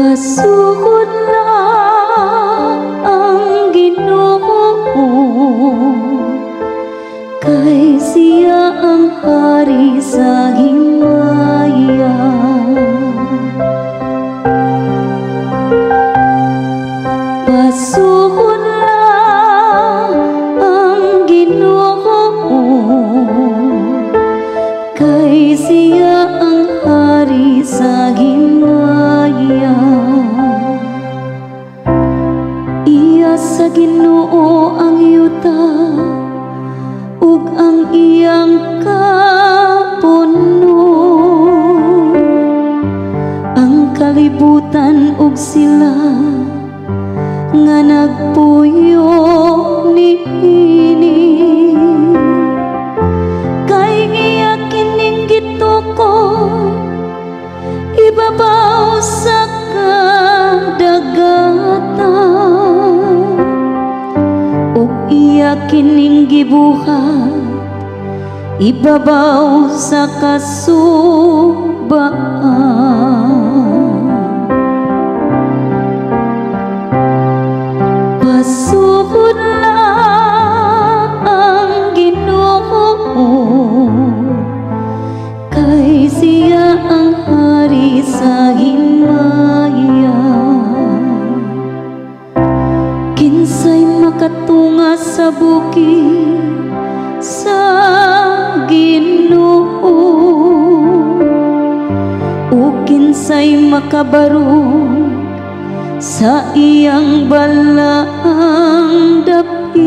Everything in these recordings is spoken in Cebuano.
Pasukod na ang Ginoo, kay siya ang hari sa himaya. Pasukod na ang Ginoo, kay siya ang hari sa himaya. Iya sa Ginoo ang yuta ug ang iyang kapuno, ang kalibutan ug sila nga nagpuyo niini. Kay iya kining gitukod ibabaw sa kadagatan, ug iya kining gibuhat ibabaw sa kasubaan. Pasukod na ang Ginoo, kay siya ang hari sa himaya. Kinsay makatunga sa bukid sa Ginoo, o kinsay makabarog sa iyang balaang dapit.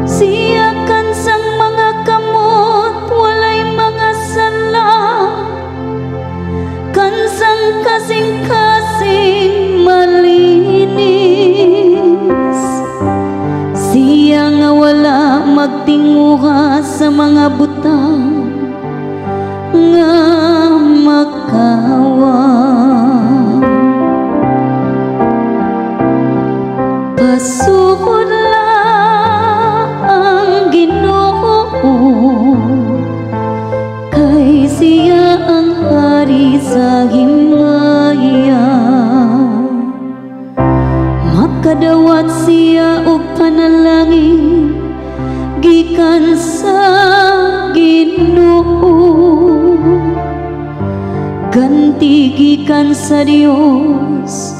Siya kansang mga kamot walay mga sala, kansang kasing-kasing malinis. Siya nga wala magtinguha sa mga butang nga makawa. Pasukod na ang Ginoo, kay siya ang hari sa himaya. Makadawat siya og panalangin gikan sa Ginoo, ganti gikan sa Dios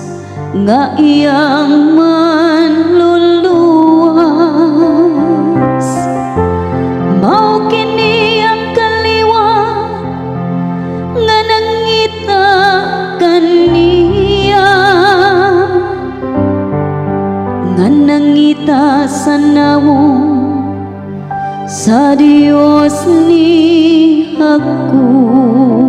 nga iyang manluluwas. Mao kini ang kaliwat nga nangita kaniya, nga nangita sa nawong sa Dios ni Jacob.